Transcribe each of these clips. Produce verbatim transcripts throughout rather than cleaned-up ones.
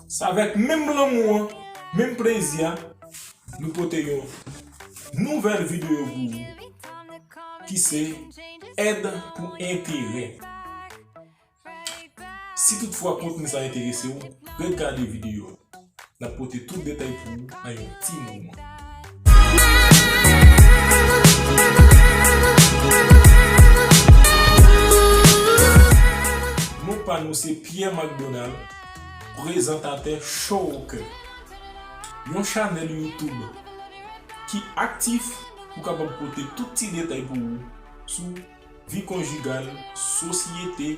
Se avèk menm lanmou an, menm plezi a, nou pote yon nouvèl videyo pou ou ki se èd pou enterè. Si toutfwa kontni sa enterese w, ret gade videyo a. N ap pote tout detay pou ou nan yon ti moman. Non pa nou se Pierre McDonald, prezantatè Showker, yon chanèl YouTube ki aktif pou kapab pote tout ti detay pou ou sou vi konjigal, sosyete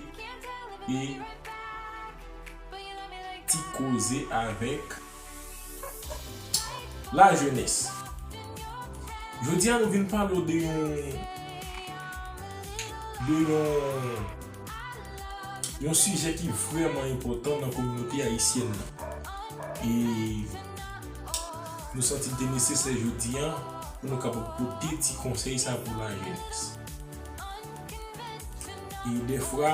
e ti koze avèk lajenès. Jodi a nou vin pale w de yon de yon yon sijè ki vrèman enpòtan nan kominote ayisyèn nan. E nou santi l te nesesè jodi a pou nou kapab pote ti konsèy sa pou lajenès. E dèfwa,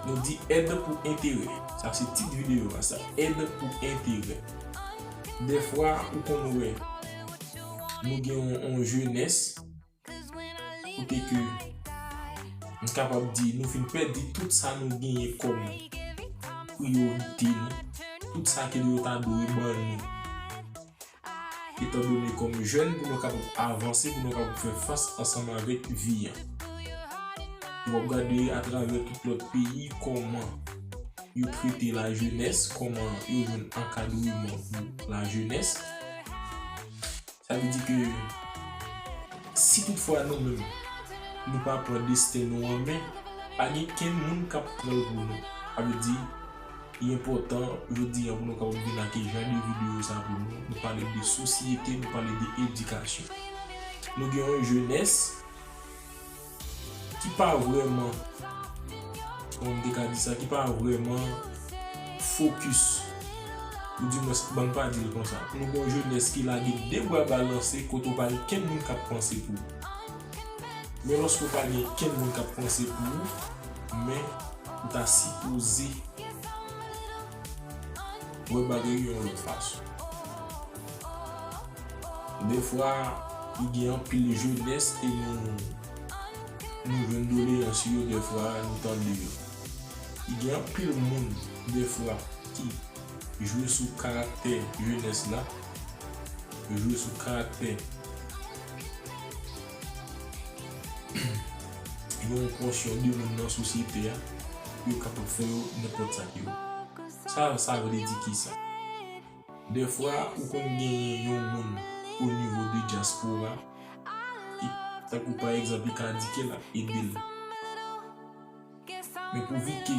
nou di èd pou enterè. Sa se tit videyo a sa, èd pou enterè. Dèfwa, ou konn wè, nou gen yon, yon jenès, kote ke m kapab di, nou fin pèdi tout sa nou genyen kòm priyorite nou, tout sa ke yo ta dwe ban nou. Etandone kòm jèn, pou nou kapab avanse, pou nou kapab fè fas ansanm avèk vi a. W ap gade atravè tout lòt peyi kòman yo trete lajenès, kòman yo jwenn ankadreman pou lajenès. Sa vle di ke si toutfwa nou menm, nou pa pran desten nou an men, pa gen kenn moun k ap pran l pou nou. Sa vle di, li enpòtan jodi a pou nou kapab vin ak jan de videyo sa pou nou. Nou pale de sosyete, nou pale de edikasyon. Nou gen yon jenès ki pa vrèman, kòman m te ka di sa, ki pa vrèman fokis. Ou di mwens, ban m pa di l konsa. Nou gen yon jenès ki lage de bra balanse kote w pa gen kenn moun k ap panse pou ou. Men lòske w pa gen kenn moun k ap panse pou ou, men ou ta sipoze wè bagay yo yon lòt fason. Defwa, li gen anpil jenès e nou, nou jwenn doleyans yo, defwa, nou tande yo. Li gen anpil moun, defwa, ki jwe sou karaktè jenès la, jwe sou karaktè yon pòsyon de moun nan sosyete a, pou yo kapab fè yo nenpòt sa ke yo. Sa, sa vle di kisa? Defwa, ou konn genyen yon moun o nivo de dyaspora, ki, tankou pa egzanp, li ka di ke l ap ede l. Men pouvi ke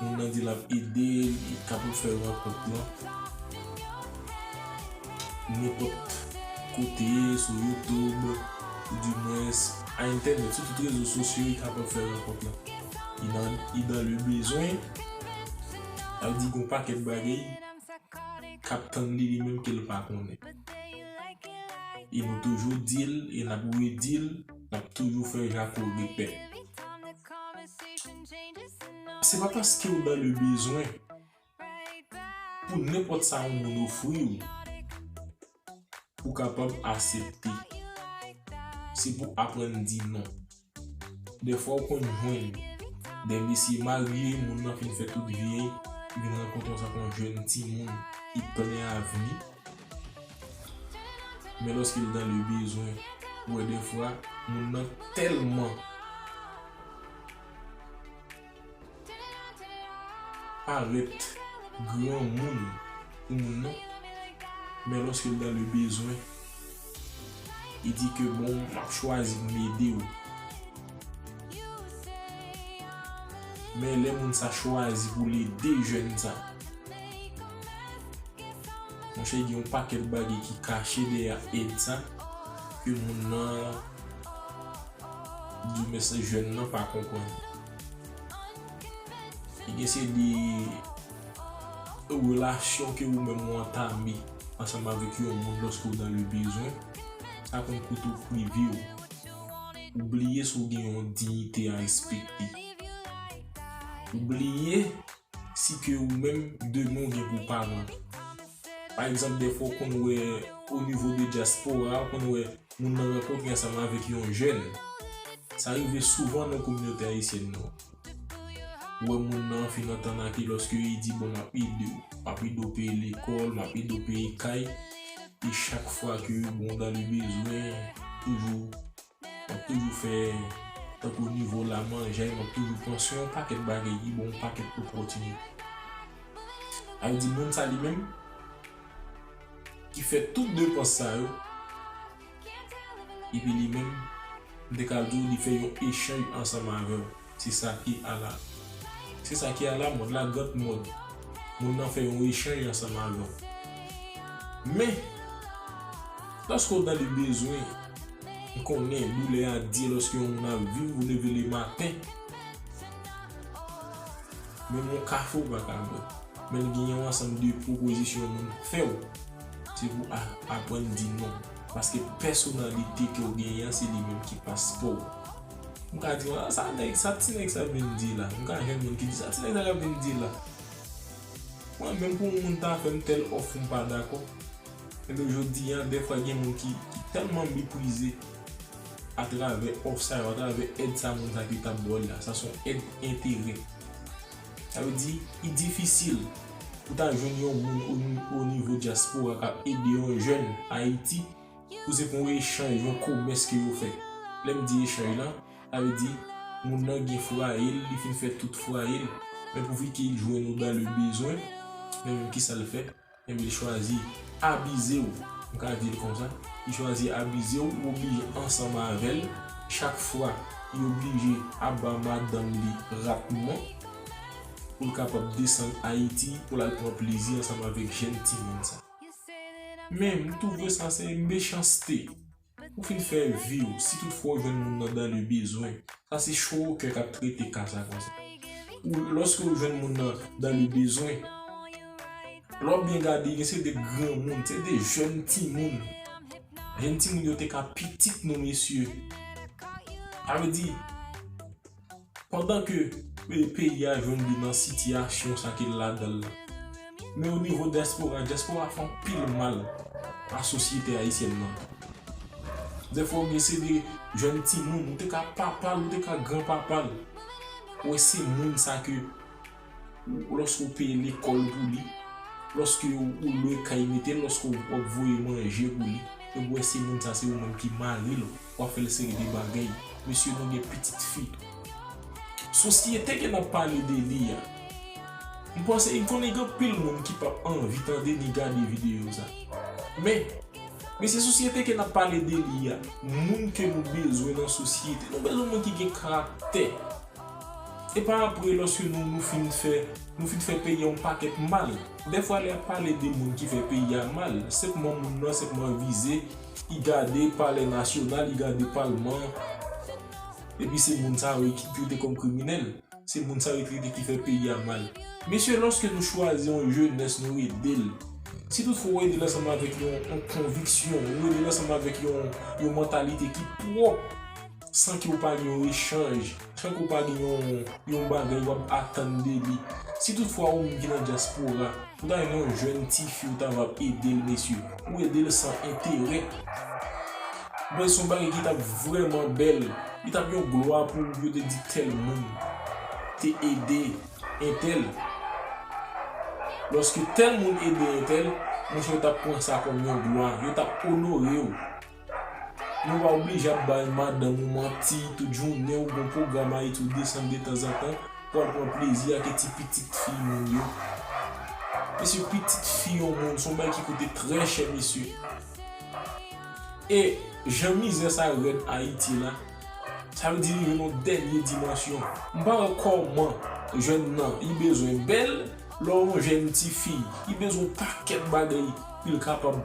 moun nan di l ap ede l, li kapab fè rankont lan nenpòt kote, sou YouTube, ou di mwens a entènèt, sou tout rezo sosyo, li kapab fè rankont lan. Li nan, li dans le besoin, sa vle di gon pakèt bagay k ap tann li, li menm ke l pa konnen. E nou toujou di l, e n ap redi l, n ap toujou fè Jako repè. Se pa paske w dans le besoin pou nenpòt sa yon moun ofri w, pou w kapab aksepte. Se pou aprann di non. Defwa ou konn jwenn de mesye marye, moun nan fin fè tout vi l, li vin rankontre ansanm ak yon jèn timoun ki plen avni. Men lòske l dans le besoin, ou wè defwa moun nan tèlman parèt granmoun pou moun nan, men lòske l dans le besoin, li di ke bon, m ap chwazi pou m ede w. Men lè moun sa chwazi pou l ede jèn sa, monchè, gen yon pakèt bagay ki kache dèyè èd sa, ke moun nan, di men se jèn nan pa konprann. Li gen se de relasyon ke ou menm ou antame ansanm avèk yon moun lòske w dans le besoin, sa konn koute w prive w. Ou bliye si w gen yon diyite a respekte. Ou bliye si ke ou menm demen w gen pou paran. Pa egzanp, dèfwa w konn wè o nivo de dyaspora, ou konn wè moun nan rankontre ansanm avèk yon jèn. Sa rive souvan nan kominote ayisyèn nan. Ou wè moun nan fin antann ak li lòske li di, "Bon, m ap ede w. M ap ede w peye lekòl, m ap ede w peye kay." E chak fwa ke, bon, dan le bezwen, toujou, m ap toujou fè, tankou nivo la manjay, m ap toujou panse yon pakèt bagay ki ba w yon pakèt opòtinite. Sa vle di, moun sa li menm, ki fè tout depans sa yo, epi li menm, m te ka di w, li fè yon echanj ansanm avè w. Se sa ki a la, se sa ki a la mòd, la grande mode. Moun nan fè yon echanj ansanm avè w. Men, lòske w dan le bezwen, m konnen doulè a di lòske yon moun ap viv, ou leve le maten, menm yon kafe w pa ka bwè. Men l gen yon ansanm de pwopozisyon moun fè w. Se pou a-, aprann di non. Paske pèsonalite ke w genyen an, se li menm ki paspò w. M ka di, "A, sa nèg, sa ti nèg sa vin di la." M ka jwenn moun ki di, "Sa ti nèg sa ka vin di la." Mwen menm, pou yon moun ta fè m tèl òf, m pa dakò. Ebyen, jodi a, dèfwa gen moun ki, ki tèlman meprize atravè òf sa yo, atravè èd sa moun sa ki t ap ba w la. Sa se yon èd enterè. Sa vle di, li difisil pou ta jwenn yon moun o, o nivo dyaspora k ap ede yon jèn Ayiti, pou se pou yon echanj, yon komès ke yo fè. Lè m di echanj la, sa vle di, moun nan gen fwaye l, li fin fè tout fwaye l, men pouvi ke l jwenn ou dan le bezwen, men menm ki sa l fè? Ebyen, li chwazi abize w. M ka di l konsa. Li chwazi abize w, ou oblije ansanm avè l. Chak fwa, li oblije ap ba madanm li ratman pou l kapab desann Ayiti, pou l al pran plezi ansanm avèk jèn timoun sa. Men, m twouve sa se mechanste. Ou fin fè vi w, si toutfwa w jwenn moun nan dan le bezwen, sa se cho kè k ap trete ka sa konsa. Ou, lòske w jwenn moun nan dan le bezwen, lè w byen gade, gen se de granmoun, se de jèn timoun. Jèn timoun yo te ka pitit nou, mesye. Sa vle di, pandan ke, e, peyi a jwenn li nan sitiyasyon sa ke l ladan l la. Men o nivo dyaspora, dyaspora fè anpil mal a sosyete ayisyèn nan. Dèfwa w gen se de jèn timoun, ou te ka papa l, ou te ka granpapa l. Ou wè se moun sa ke, ou, lòske w peye lekòl pou li, lòske w, ou lwe kay mete l, lòske w, w ap voye manje pou li, epi w wè se moun sa se ou menm ki mari l, w ap fè l seri de bagay. Mesye, nou gen pitit fi. Sosyete ke n ap pale de li a, m panse, m konnen gen anpil moun ki p ap anvi tande ni gade videyo sa. Men, men se sosyete ke n ap pale de li a, moun ke nou bezwen nan sosyete. Nou bezwen moun ki gen karaktè. E pa apre, lòske nou, nou fin fè, nou fin fè peyi a yon pakèt mal. Dèfwa, lè y ap pale de moun ki fè peyi a mal, senpman moun nan senpman vize, li gade palè nasyonal, li gade palman, epi se moun sa yo ki trete kòm kriminèl. Se moun sa yo trete ki fè peyi a mal. Mesye, lòske nou chwazi yon jenès, nou ede l. Si toutfwa w ede l ansanm avèk yon, yon konviksyon, ou ede l ansanm avèk yon, yon mantalite ki pwòp, san ke w pa gen yon echanj, san ke w pa gen yon, yon bagay w ap atann de li. Si toutfwa ou menm ki nan dyaspora, ou ta renmen yon jèn tifi ou ta va ap ede l, mesye. Ou ede l san enterè. Bon, se yon bagay ki t ap vrèman bèl. Li t ap yon glwa pou yo te di tèl moun te ede entèl. Lòske tèl moun ede entèl, monchè, yo t ap pran sa kòm yon glwa. Yo t ap onore w. Nou pa oblije ap bay madanm ou manti tout jounen, ou gon pwogram Ayiti, ou desann de tanzantan pou al pran plezi ak ti pitit fi moun yo. Mesye, pitit fi yon moun, se yon bagay ki koute trè chè, mesye. E jan mizè sa rèd Ayiti la, sa vle di li jwenn yon dènye dimansyon. M pa wè kòman jèn nan, li bezwen bèl, lè w yon jèn tifi, li bezwen yon pakèt bagay pou l kapab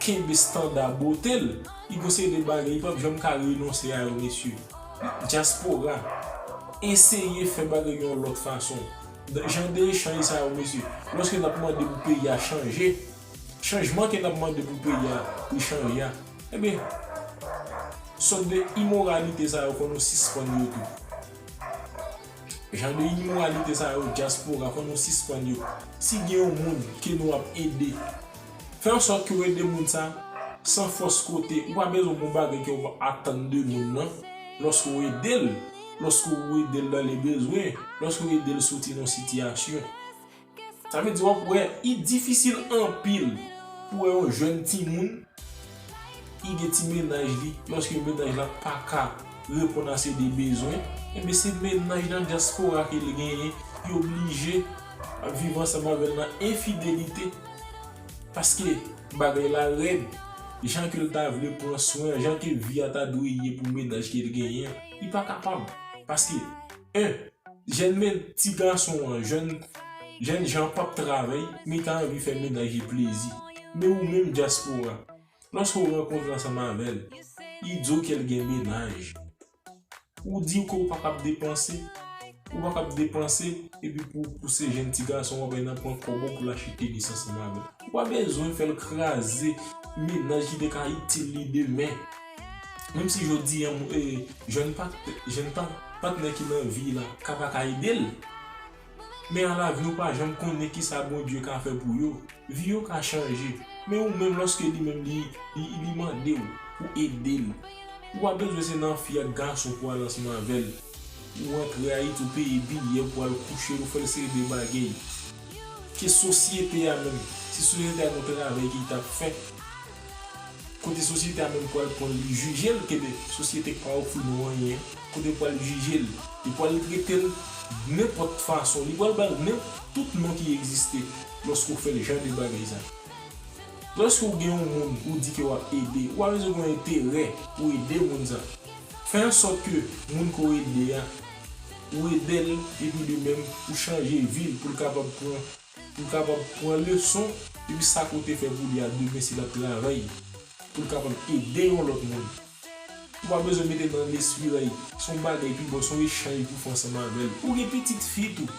kenbe estanda bote l, li gon seri de bagay, li p ap janm ka renonse a yo, mesye. Dyaspora, eseye fè bagay yon lòt fason. Jan de echanj sa yo, mesye, lòske n ap mande pou peyi a chanje, chanjman ke n ap mande pou peyi a, pou chanje a, ebyen, sòt de imoralite sa yo, fò nou sispann yo tou. Jan de imoralite sa yo, dyaspora, fò nou sispann yo. Si gen yon moun ke nou ap ede, fè an sòt ke w ede moun sa san fòs kote. Ou pa bezwen bon bagay ke w atann de moun nan lòske w ede l, lòske w ede l nan le bezwen, lòske w ede l soti nan sitiyasyon. Sa vle di w ap wè, li difisil anpil pou wè yon jèn timoun, li gen ti mennaj li, lòske mennaj la pa ka reponn a se de bezwen, enben se mennaj nan dyaspora ke l genyen, ki oblije ap viv ansanm avè l nan enfidelite. Paske bagay la rèd, jan ke l ta vle pran swen, jan ke vi a ta dwe ye pou mennaj ke l genyen an, li pa kapab. Paske, en, jèn men, ti gason an, jèn, jèn jan p ap travay, men li ta anvi fè mennaj li plezi. Men ou menm dyaspora, lòske w rankontre ansanm avè l, li di w ke l gen mennaj. Ou di ke w pa kab depanse, ou pa kab depanse, epi pou, pou se jèn ti gason w ap nan pran kòb ou pou l achte tenis ansanm avè l. Ou pa bezwen fè l kraze mennaj ki te ka itil li demen. Menm si jodi a, mo- e, jèn pat- jèn pa- patnè ki nan vi la ka pa ka ede l, men alavni ou pa janm konnen kisa Bondye ka fè pou yo. Vi yo ka chanje. Men ou menm, lòske li menm li, li, li mande w pou ede l, ou pa bezwen se nan fi ak gason pou al ansanm avè l. Ou rantre Ayiti, ou peye biyè pou al kouche l, ou fè l seri de bagay. Ke sosyete a menm, si sosyete a gon travay ki t ap fè, kote sosyete a menm pral pran l, li jije l, ke sosyete k pa ofri nou anyen, kote pral jije l, li pral trete l nenpòt fason, li pral ba l nenpòt tout non ki egziste lòske w fè l jan de bagay sa. Lòske w gen yon moun ou di ke w ap ede, ou pa bezwen gen yon enterè pou ede moun sa. Fè an sòt ke moun ke w ede a, ou ede l, epi li menm, ou chanje vi l pou l kapab pran, pou l kapab pran leson, epi sa ke w te fè pou li a demen si l ap travay, pou l kapab ede yon lòt moun. Ou pa bezwen mete nan lespri w, se yon bagay pi bon, se yon echanj pou fè ansanm avè l. Ou gen pitit fi tou.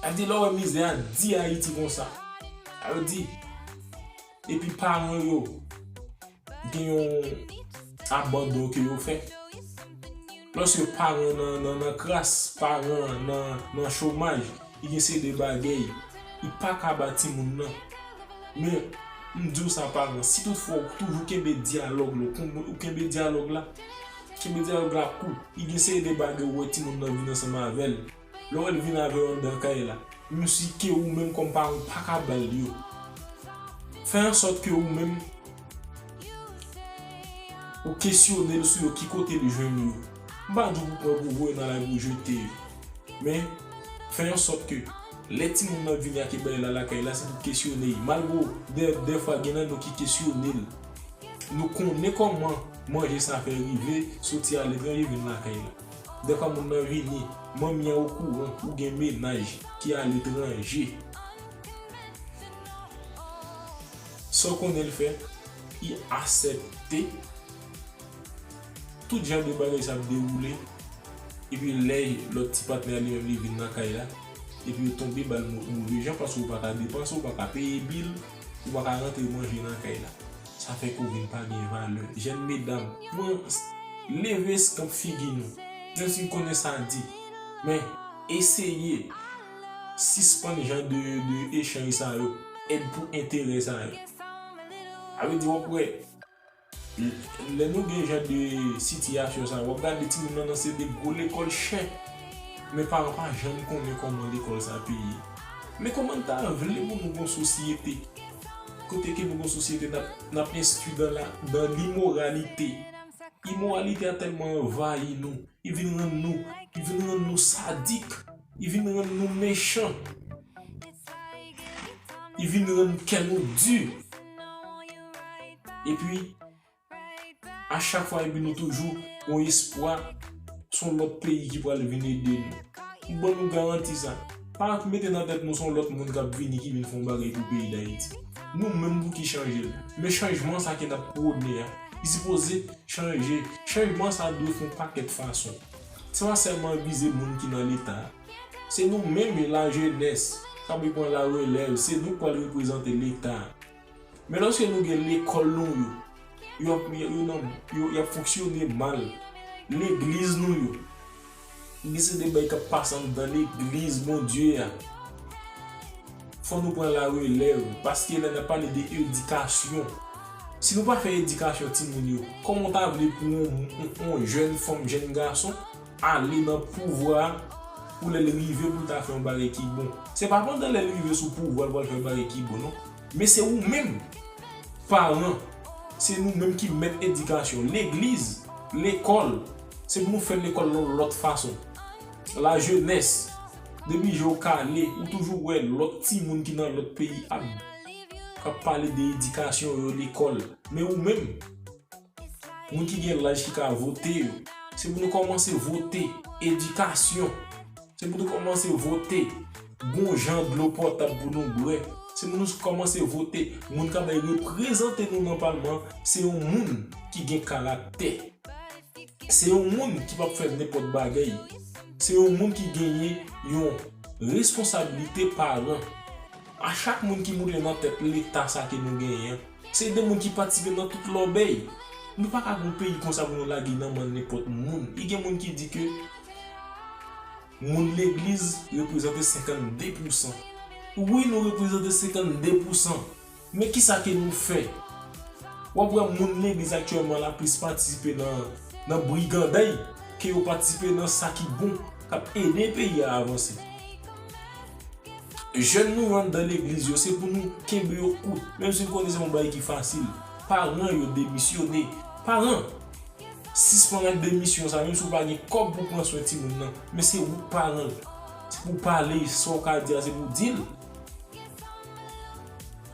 Sa vle di lè w wè mizè a di Ayiti konsa. Sa vle di, epi paran yo gen yon abandon ke yo fè. Lòske paran nan, nan, nan kras, paran nan, nan chomaj, li gen seri de bagay, li pa ka ba timoun nan. Men, m di w sa paran, si toutfwa ou toujou kenbe dyalòg la, ou kenbe dyalòg la, kenbe dyalòg la kou, li gen seri de bagay ou wè timoun nan vin ansanm avè l. Lè w wè l vin avè yo anndan kay la, menm si ke ou menm kòm paran ou pa ka ba l yo, fè an sòt ke ou menm ou kesyone l sou yo, ki kote l jwenn yo. M pa di w pou pran pou voye nan lari pou jete yo. Men, fè an sòt ke lè timoun nan vini ak bagay la lakay la, se pou kesyone l. Malgre de, dèfwa gen nan nou ki kesyone l. Nou konnen kòman manje sa fè rive, soti aletranje vin lakay la. Dèfwa moun nan vini, manmi an okouran ou gen mennaj ki aletranje. Sa w konnen l fè, li aksepte tout jan de bagay sa ap dewoule, epi lè lòt ti patnè a li menm li vin nan kay la, epi yo tonbe ba l mo- move jan, paske ou pa ka depanse, ou pa ka peye bil, ou pa ka rantre manje nan kay la. Sa fè ke w vin pa gen valè. Jèn medam, pran, leve eskanp figi nou. Menm si m konnen sa di, men eseye sispann jan de, de echanj sa yo, èd pou enterè sa yo. Sa vle di w ap wè, lè nou gen jan de sitiyasyon sa, w ap gade timoun nan nan se de gwo lekòl chè. Men paran pa janm konnen kòman lekòl sa peye. Men kòman n ta vle pou nou gon sosyete kote ke nou gon sosyete n ap, n ap enstwi dan la, dan limoralite. Imoralite a tèlman anvayi nou, li vin rann nou, li vin rann nou sadik, li vin rann nou mechan, li vin rann kè nou di. Epi, a chak fwa, epi nou toujou gon espwa se yon lòt peyi ki pral vin ede nou. M ban nou garanti sa. Pa mete nan tèt nou se yon lòt moun k ap vini ki vin fè yon bagay pou peyi Dayiti. Nou menm pou ki chanje l. Men chanjman sa ke n ap pwone a, li sipoze chanje. Chanjman sa dwe fè yon pakèt fason. Se pa sèlman vize moun ki nan Leta. Se nou menm, lajenès, k ap pran larelèv. Se nou k pral reprezante Leta. Men lòske nou gen lekòl nou yo, yo ap, yo, yo nan, yo, y ap fonksyone mal. Legliz nou yo, Gen se de bagay k ap pase anndan legliz Bondye a. Fò nou pran larelèv, paske lè n ap pale de edikasyon, si nou pa fè edikasyon timoun yo, kòman w ta vle pou yon, yon, yon jèn fanm, jèn gason ale nan pouvwa a, pou lè l rive pou l ta fè yon bagay ki bon? Se pa pandan lè l rive sou pouvwa l pral fè yon bagay ki bon, non. Men se ou menm, paran, se nou menm ki mèt edikasyon. Legliz, lekòl, se pou nou fè lekòl yon lòt fason. Lajenès, depi je w kale, ou toujou wè lòt timoun ki nan lòt peyi ap, ap pale de edikasyon yo, lekòl. Men ou menm, moun ki gen laj ki ka vote yo, se pou nou kòmanse vote edikasyon. Se pou nou kòmanse vote gon jan dlo pòtab pou nou bwè. Se pou nou kòmanse vote moun k ap bay reprezante nou nan palman an, se yon moun ki gen karaktè. Se yon moun ki p ap fè nenpòt bagay. Se yon moun ki genyen yon responsablite paran. A chak moun ki moute nan tèt leta sa ke nou genyen an, se de moun ki patisipe nan tout lòbèy. Nou pa ka gen yon peyi konsa pou nou lage nan men nenpòt moun. E gen moun ki di ke moun legliz reprezante senkannde pousan. Wi, nou reprezante senkannde pousan. Men kisa ke nou fè? W ap wè moun legliz aktyèlman la plis patisipe nan, nan briganday ke yo patisipe nan sa ki bon, k ap ede peyi a avanse. Jèn nou yo anndan legliz yo, se pou nou kenbe yo kout, menm si nou konnen se yon bagay ki fasil. Paran yo demisyone. Paran, sispann ak demisyon sa, menm si w pa gen kòb pou pran swen timoun nan, men se ou k paran l. Se pou w pale, sa w ka di a, se pou w di l.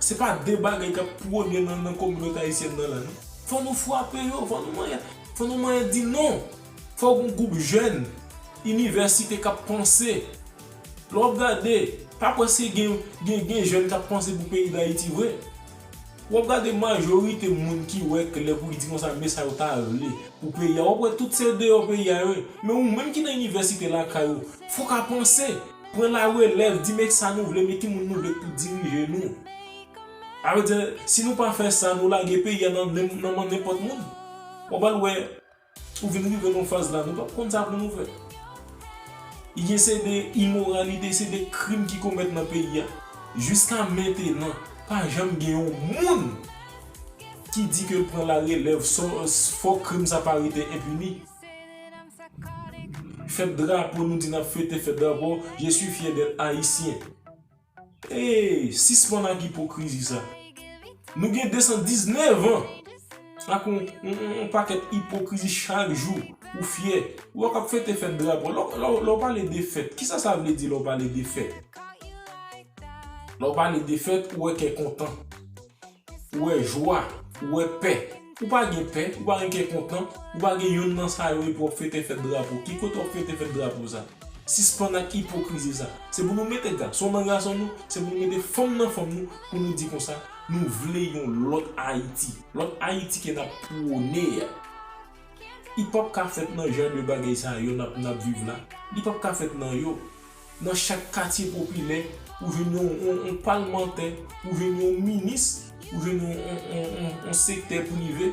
Se pa de bagay k ap pwone nan, nan kominote ayisyèn nan la, non. Fò nou frape yo, fò nou manyen, fò nou manyen di non. Fò yon gwoup jèn inivèsite k ap panse. Lè w ap gade, pa prèske gen, gen, gen jèn k ap panse pou peyi Dayiti vre. W ap gade majorite moun ki wè klè pou ki di konsa, men sa yo ta vle pou peyi a. W ap wè tout se deyò peyi a yo ye. Men ou menm ki nan inivèsite lakay ou, fò w ka panse, pran larelèv, di men sa nou vle, men ki moun nou vle pou dirije nou. A vle di, si nou pa fè sa, nou lage peyi a nan, nan men nenpòt moun. W ap al wè, ou vin rive nan faz la, nou p ap konn sa pou nou fè. Gen se de imoralite, se de krim ki komèt nan peyi a. Jiska mentenan, pa janm gen yon moun ki di ke l pran larelèv, fò krim sa pa rete enpini. Fèt drapo, nou di n ap fete fèt drapo, je suis fier d'être haïtien. Ey, sispann ak ipokrizi sa. Nou gen de san diznèf an ak yon, yon, yon, yon pakèt ipokrizi chak jou. Ou fyè. Ou wè k ap fete fèt drapo. Lè, lè, lè w pale de fèt, kisa sa vle di lè w pale de fèt? Lè w pale de fèt, ou wè kè kontan. Ou wè jwa, ou wè pè. Ou pa gen pè, ou pa gen kè kontan, ou pa gen youn nan sa yo epi w ap fete fèt drapo. Ki kote w ap fete fèt drapo sa? Sispann ak ipokrizi sa. Se pou nou mete gason nan gason nou, se pou nou mete fanm nan fanm nou, pou nou di konsa, nou vle yon lòt Ayiti. Lòt Ayiti ke n ap pwone a. Li p ap ka fèt nan jan de bagay sa yo n ap, n ap viv la. Li p ap ka fèt nan yo. Nan chak katye popilè, ou jwenn yon, yon, yon palmantè, ou jwenn yon minis, ou jwenn yon, yon, yon, yon, yon sektè prive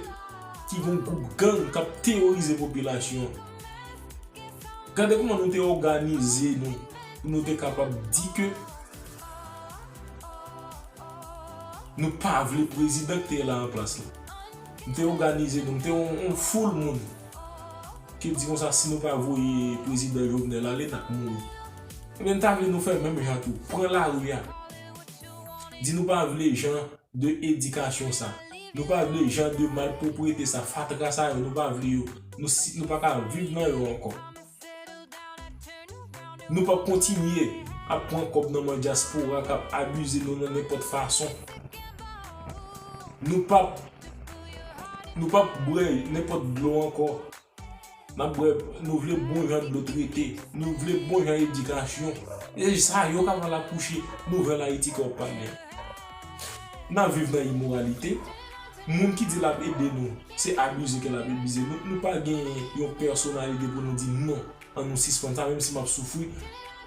ki gen yon gwoup gang k ap teworize popilasyon an. Gade kòman nou te òganize nou pou nou te kapab di ke nou pa vle prezidan ki te la an plas la. M te òganize nou, m te yon, yon foul moun ki di konsa, si nou pa voye prezidan Jovenel ale, n ap mouri. Ebyen, m ta vle nou fè menm jan tou. Pran lari a. Di nou pa vle jan de edikasyon sa. Nou pa vle jan de malpwoprete sa, fatra sa yo, nou pa vle yo. Nou, si, nou pa ka viv nan yo ankò. Nou p ap kontinye ap pran kòb nan men dyaspora k ap abize nou nan nenpòt fason. Nou p ap, nou p ap bwè nenpòt dlo ankò. N ap bwè, nou vle bon jan dlo trete. Nou vle bon jan edikasyon. E sa yo k ap al akouche nouvèl Ayiti ke w ap pale a. N ap viv nan imoralite. Moun ki di l ap ede nou, se abize ke l ap abize nou. Nou pa gen yon pèsonalite pou nou di non. An nou sispann sa, menm si m ap soufri.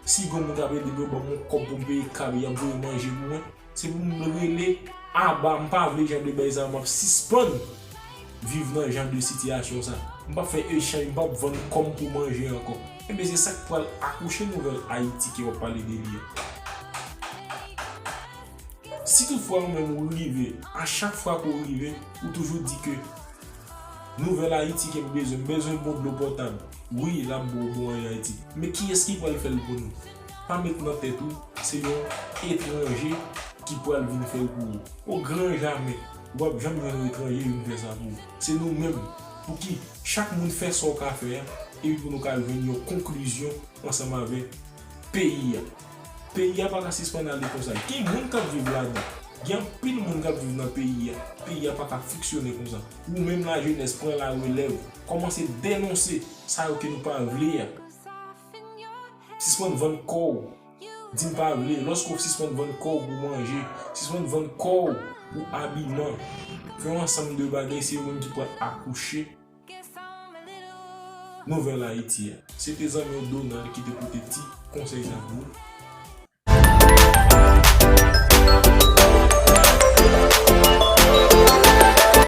Si gen moun k ap ede m, yo ban m yon kòb pou m peye kab, y ap voye manje pou mwen. Se pou m rele aba, m pa vle jan de bagay sa, m ap sispann viv nan jan de sitiyasyon sa. M p ap fè echanj, m p ap vann kò m pou manje ankò. Enben, se sa k pral akouche nouvèl Ayiti ke w ap pale de li a. Si toutfwa ou menm ou rive, a chak fwa ke w rive, ou toujou di ke nouvèl Ayiti ke m bezwen, m bezwen bon dlo potab. Wi, l ap bon, bon an Ayiti. Men kiyès ki pral fè l pou nou? Pa met nan tèt ou, se yon etranje ki pral vin fè l pou ou. O gran jamè, w ap janm jwenn yon etranje vin fè sa pou ou. Se nou menm. Pou ki chak moun fè sa w ka fè a, epi pou nou ka jwenn yon konklizyon ansanm avèk peyi a. Peyi a pa ka sispann ale konsa. Gen moun k ap viv ladan. Gen anpil moun k ap viv nan peyi a. Peyi a pa ka fonksyone konsa. Ou menm lajenès, pran larelèv. Kòmanse denonse sa yo ke nou pa vle a. Sispann vann kò w. Di m pa vle. Lòske w sispann vann kò w pou manje, sispann vann kò w pou abiman, fè yon ansanm de bagay, se yo menm ki pral akouche nouvèl Ayiti a. Se te zanmi w Donald ki te pote ti konsèy sa pou ou.